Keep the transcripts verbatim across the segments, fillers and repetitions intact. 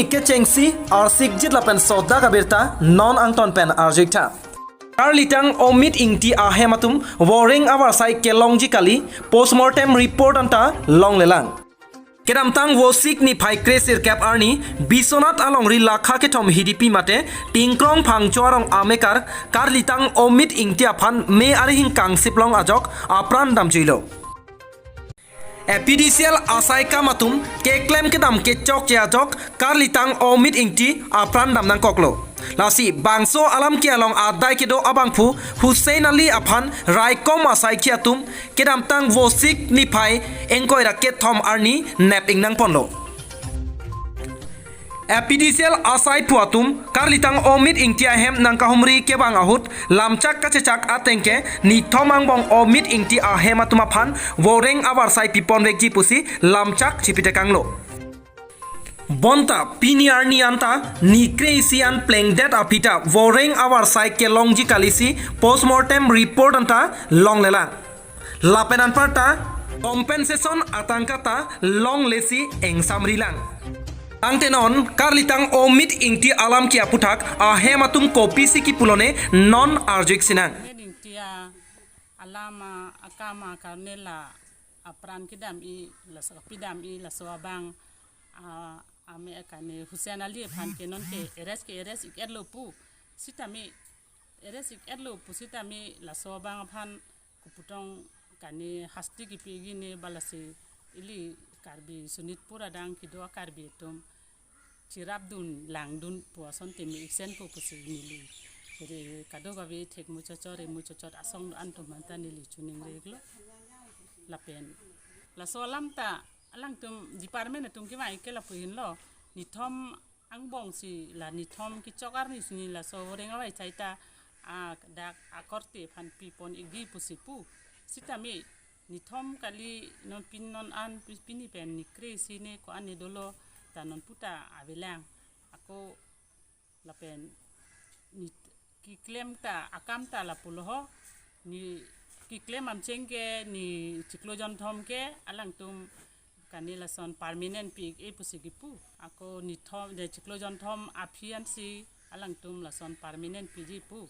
Kechengsi arsikjit lapen sodak abirta non angton pen arjuiktha. Karlitang Omit Ingti ahem atum voreng avarsai kelongji kali, postmortem report anta longlelang. Kedamtang Vosik niphai kre sirkep arni, Biswanath alongri lakha kethom hidipi mate Tingkrong Phangcho arong amekar Karlitang Omit Ingti aphan me arihing kangsiplong ajok apran damjuilo. A P D C L asai kam atum keklem kedam kechokche ajok Karlitang Omit Ingti apran dam nangkoklo. Lasi bangso alam ke along adai kedo abangphu Hussein Ali aphan raikom asaikhi atum kedamtang Vosik niphai ingkoi ra kethom arni nep ingnangponlo. A P D C L asai phu atum Karlitang Omit Ingti ahem nangkahumri kevang ahut lamchak kachechak ateng ke nithom angbong Omit Ingti ahem atum aphan voreng avarsai piponvekji pusi lamchak chipitekanglo. Bonta pini arni anta ni kre-isi an plengdet aphi ta voreng avarsai kelongji kalisi postmortem report anta longlelang. Lapen anparta compensation atangka ta longlesi engsamrilang. Tangte non Karlitang Omit Ingti alam ke aputhak ahem atum kopisi kipulone non arjuik sinang. Omit Ingti alam, ah, akam, ah, karne la apran kedam-i, laso kapedam-i, laso abang, ah, ame kane Hussein Ali aphan ke non ke arrest ke arrest ik-etlo pu. Sitame arrest ik-etlo pu sitame laso abang aphan koputong kane hasti kipiji ne ba lasi ili Karbi Sonitpur adang kedo a-Karbi atum cherapdun langdun pu asonte me-iksenpo pusi neli. Jadi kadokave thek muchot chot, re muchot chot asong antum anta neli choningri iklo. Lapen laso alam ta alangtum department atum kevang ik ke lapu henlo. Nithom angbong si la nithom kechok arni si ne laso voreng avarsai ta, ah, dak akorte aphan pipon ikji pusi pu. Sitame nithom kali non pin non an pi-, pini pen ni kre-isi ne ko-an ne dolo ta nonputa avelang. Ako lapen ni keklem ta akam ta lapulo ho, ni keklem amcheng ke ni chiklo jonthom ke alangtum kane lason permanent pi-ik-e pusi kipu. Ako nithom de chiklo jonthom aphi ansi alangtum lason permanent piji pu.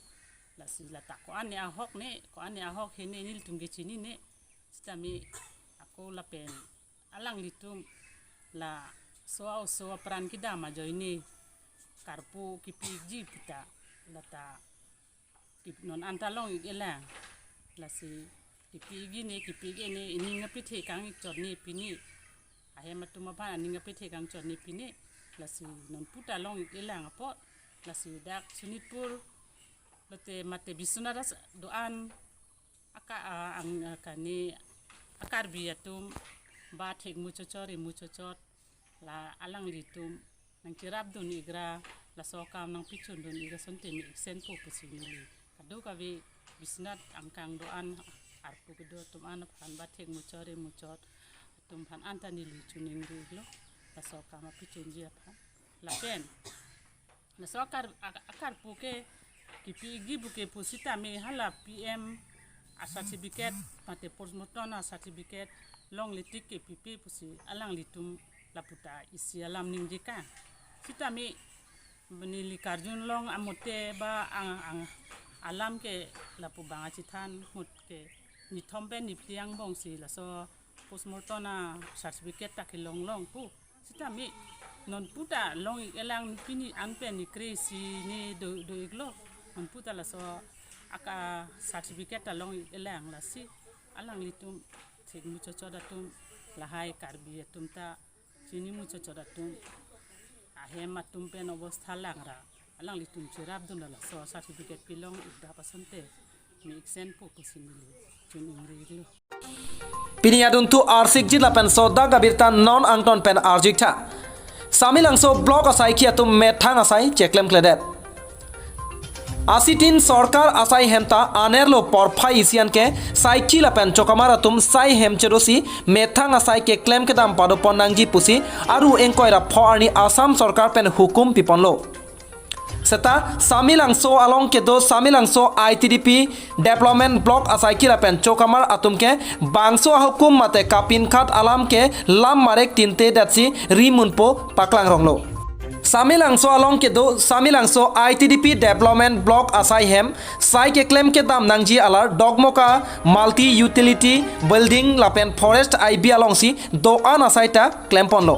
Lasi lata ko-an ne ahok ne, ko-an ne ahok he ne nelitum ke chinine. Sitame ako lapen alanglitum laso a-oso apran kedam ajoine karpu kipi-ikji pu ta lata kip non anta long-ik-elang. Lasi kipi-ikji ne, kipi-ik-e ne, aning apethe kang-ik chot ne pine. Ahem atum aphan aning apethe kang chot ne pine. Lasi nonputa long-ik-elang apot. Lasi dak Sonitpur lote mate Biswanath do-an aka, ah, ang, ah, kane a-Karbi atum ba thek muchot chot, re muchot chot la alanglitum nangcherapdun ikra, laso akam nangpichundun ikra asonte me-iksenpo pusi neli. Kadokave Biswanath angkang do-an arpu kedo atum an aphan ba thek muchot re muchot atum aphan anta neli choningri iklo. Laso akam apichunji aphan. Lapen laso akar, ak-, akarpu ke kipi-ikji pu ke pusitame hala P M a-certificate mate postmortem a-certificate longle tik ke pipe pusi alanglitum laputa isi alam ningje ka. Sitame neli karjun long amote ba ang, ang alam ke lapu bang achethan ahut ke nithom pen nipti angbong si laso postmortem a-certificate ta kelong long pu. Sitame nonputa long-ik-elang pini an pen ni kre-isi ne do, do-iklo. Nonputa laso aka certificate ta long-ik-elang lasi alanglitum thek muchot chot atum lahai Karbi atum ta chini muchot chot atum ahem atum pen obostha langra alanglitum cherapdun laso certificate pilong-ikdap asonte me-iksenpo pusi neli choningri iklo. Pini aduntu arsikjit lapen sodak abirta non angton pen arjuiktha. Samelangso block asaikhi atum methang asai cheklemkledet. Asitin sorkar asai hem ta anerlo porphai isi an ke saikhi lapen chokamar atum sai hem chedosi methang asai keklem kedam padopon nangji pusi aru ingkoi ra pho arni Assam sorkar pen hukum piponlo. Seta Samelangso along kedo Samelangso I T D P development block asaikhi lapen chokamar atum ke bangso ahukum mate kapinkhat alam ke lam marek tinte detsi rimunpo paklangronglo. Samelangso along kedo Samelangso I T D P Development Block asai hem sai keklem kedam nangji alar Dokmoka Multi Utility Building lapen Forest I B alongsi do-an asai ta klemponlo.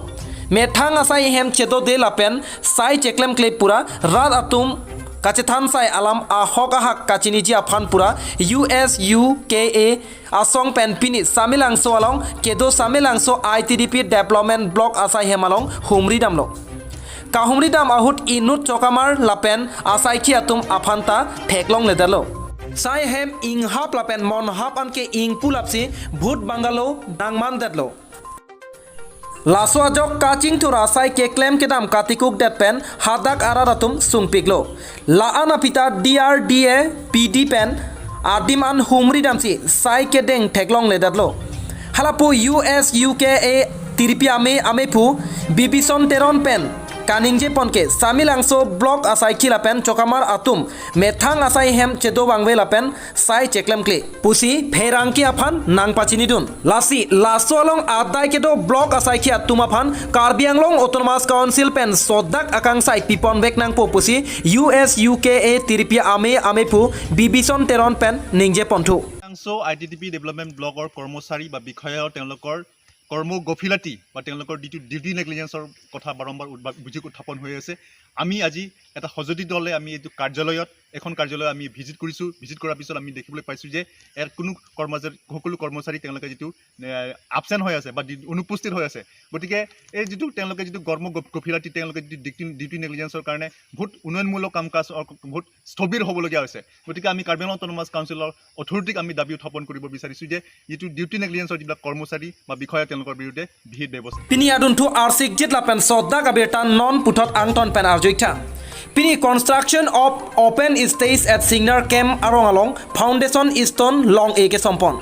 Methang asai hem chedode lapen sai cheklemkle pura rat atum kachethan sai alam ahok ahak kachiniji aphan pura U S U K A asong pen pini Samelangso along kedo Samelangso I T D P Development Block asai hem along humri damlo. Kahumri dam ahut inut chokamar lapen asaikhi atum aphan ta theklongledetlo. Sai hem inghap lapen monhap anke ingpulapsi bhut bungalow nangmandetlo. Laso ajok kachingthur asai keklem kedam katikukdet pen hadak arat atum sungpiklo. La-an aphi ta D R D A P D pen adim an humri damsi sai kedeng theklongledetlo. Halapu U S U K A tiripi ame amephu Bibison Teron pen kaningje ponke Samelangso Block asaikhi lapen chokamar atum methang asai hem chedo vangve lapen sai cheklemkle pusi pherangke aphan nangpachinidun. Lasi laso along adai kedo block asaikhi atum aphan Karbi Anglong Autonomous Council pen sodak akangsai piponvek nangpo pusi U S U K A tiripi ame amephu Bibison Teron pen ningje ponthu. সামেলাংছ' I T D P development ব্লকৰ কৰ্মচাৰী বা বিষয়াও তেওঁলোকৰ কৰ্ম গফিলাতি বা তেওঁলোকৰ যিটো ডিউটি নেগলিজেঞ্চৰ কথা বাৰম্বাৰ উদ্ভা- অভিযোগ উত্থাপন হৈ আছে। আমি আজি এটা সজতি দলে আমি এইটো কাৰ্যালয়ত, এখন কাৰ্যালয় আমি ভিজিট কৰিছোঁ। ভিজিট কৰাৰ পিছত আমি দেখিবলৈ পাইছোঁ যে ইয়াৰ কোনো কৰ্মচাৰী, সকলো কৰ্মচাৰী তেওঁলোকে যিটো এবচেণ্ট হৈ আছে বা ডি- অনুপস্থিত হৈ আছে। গতিকে এই যিটো তেওঁলোকে যিটো কৰ্ম গফ- গফিলাতি, তেওঁলোকে যিটো ডিউটি, ডিউটি নেগলিজেঞ্চৰ কাৰণে বহুত উন্নয়নমূলক কাম কাজ বহুত স্থবিৰ হ'বলগীয়া হৈছে। গতিকে আমি কাৰ্বি আংলং অট'নমাছ কাউন্সিলৰ অথৰিটিক আমি দাবী উত্থাপন কৰিব বিচাৰিছোঁ যে যিটো ডিউটি নেগলিজেঞ্চৰ যিবিলাক কৰ্মচাৰী বা বিষয়া তেওঁলোকৰ বিৰুদ্ধে বিহিত ব্যৱস্থা। Pini adunthu arsikjit lapen sodak abirta non puthot angton pen arjuitha. Pini construction of open stage at Singnar Camp arong along foundation stone long-e kesompon.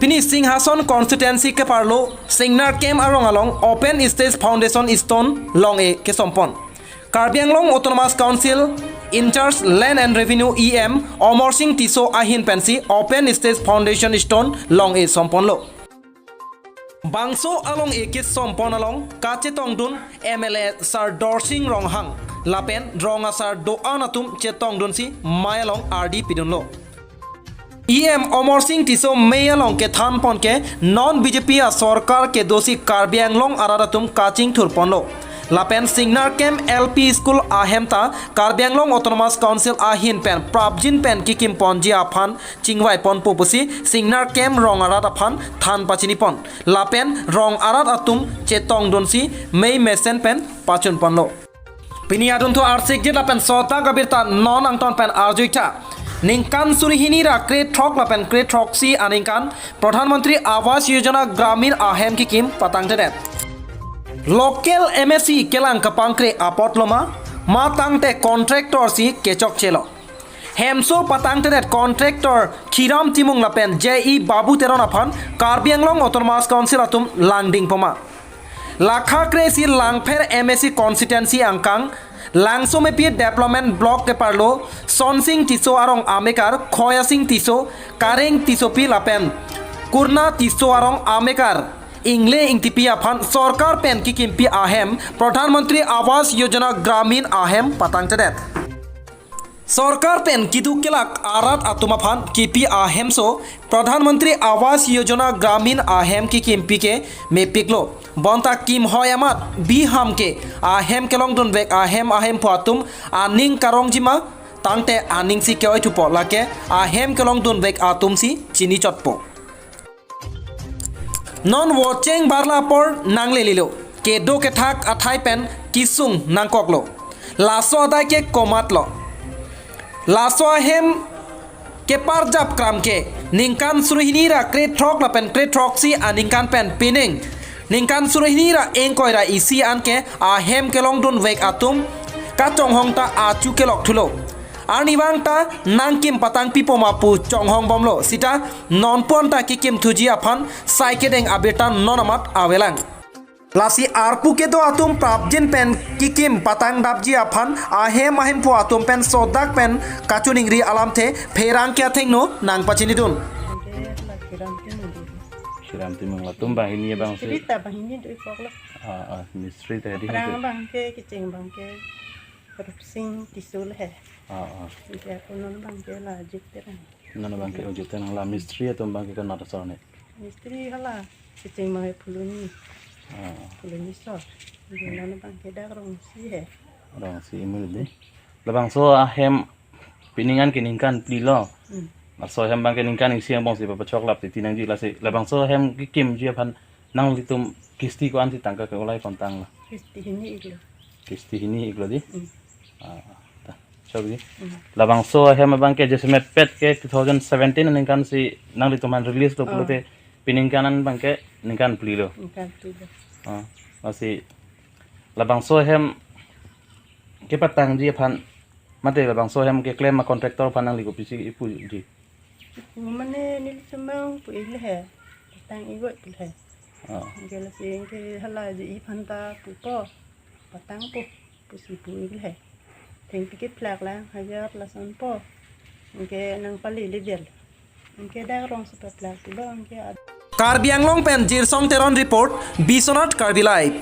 Pini Singhason constituency keparlo Singnar Camp arong along open stage foundation stone long-e kesompon. Karbi Anglong Autonomous Council in charge Land and Revenue E M Omor Singh Tisso ahin pensi open stage foundation stone long-e somponlo. Bangso along-e kesompon along kachetongdun M L A Sar Dorsing Ronghang lapen rong asar do-an atum chetongdunsi mei along ardi pidunlo. E M Omor Singh Tisso mei along kethan ponke non B J P asorkar kedosi Karbi Anglong arat atum kachingthur ponlo. Lapen Singnar Camp L P School ahem ta Karbi Anglong Autonomous Council ahin pen prapjin pen kikim ponji aphan chingvai ponpo pusi Singnar Camp rong arat aphan than pachini pon. Lapen rong arat atum chetongdunsi mei mesen pen pachun ponlo. Pini adunthu arsikjit lapen sodak abirta non angton pen arjuitha. Ningkan suri hini ra krethrok lapen krethroksi aningkan Pradhan Mantri Awas Yojana Gramin ahem kikim patangtedet. Local M A C kelang kapangkre apot loma, ma tangte contractor si kechokchelo. Hemso patangtedet contractor Khiram Timung lapen J E Babu Teron aphan Karbi Anglong Autonomous Council atum langding poma. Lakha kre-isi Langpher M A C constituency angkang Langsomepi Development Block keparlo Sonsing Tisso arong amekar Khoyasing Tisso, Kareng Tissopi lapen Kurna Tisso arong amekar Ingle Ingtipi aphan sorkar pen kikimpi ahem Pradhan Mantri Awas Yojana Gramin ahem patangtedet. Sorkar pen keduk kelak arat atum aphan kipi ahemso Pradhan Mantri Awas Yojana Gramin ahem kikimpi ke mepiklo. Bonta kimhoi amat biham ke ahem kelongdunvek ahem ahemphu atum aning karongjima tangte aningsi ke-oi thupo, lake ahem kelongdunvek atumsi chinichotpo. Non vocheng barla apor nanglelilo. Kedo kethak athai pen kisung nangkoklo. Laso adai ke komatlo. Laso ahem keparjap kram ke ningkan suri hini ra krethrok lapen krethroksi aningkan pen pining ningkan suri hini ra ingkoi ra isi an ke ahem kelongdunvek atum kachonghong ta achu kelok thulo. Arnivang ta nangkim patangpi poma pu chonghong bomlo. Sita nonpu an ta kikim thuji aphan sai kedeng abirta non amat avelang. Lasi arpu kedo atum prapjin pen kikim patangdapji aphan ahem ahemphu atum pen sodak pen kachiningri alamthe pherangke athengno nangpachinidun. Khiram Timung latum banghini abang si. Rita banghini do ipok lo. Ah, ah, mistri tadi. Aphrang abangke kecheng abangke Rupsing Tisso he. Ah, ah. Anke ako non abangke la Jit Terang. Non abangke Jit Terang la mistri atum abangke konat asor ne. Mistri hala kecheng abangke Phuloni. Ah, ah. Phuloni asor. Anke non abangke dak Rongsi he. Rongsi imu di. Labangso ahem pining an ke ningkan phli lo. Hmm. Laso ahem abangke ningkan isi angbong si papachoklap titi nangji lasi. Labangso ahem kekimji aphan nanglitum kisti ko-ansi tangka ke-ulai pon tanglo? Kisti hini iklo. Kisti hini iklo di? Hmm. Ah, ta. Chok di. Hmm. Labangso ahem abangke jasemet pet ke two thousand seventeen aningkan si nanglitum aphan release lo. Oh. Pulote piningkan an abangke ningkan phli lo. Ningkan phli lo. Ah, lasi labangso ahem kepatangji aphan, mate labangso ahem keklem a-contractor aphan nangli kopisi ipuji? Ipu mane neli chomang pu-ik le he. Patang-ik pu le he. Ah. Anke lasi anke hala J E aphan ta pupo. Patangpo pusi pu-ik le he. Thengpi kephlak lang hajar lason po. Anke nangpale le del. Anke dak Rongsi paplak pulo anke ad- Karbi Anglong pen Jirsong Teron report, Biswanath Karbi Live.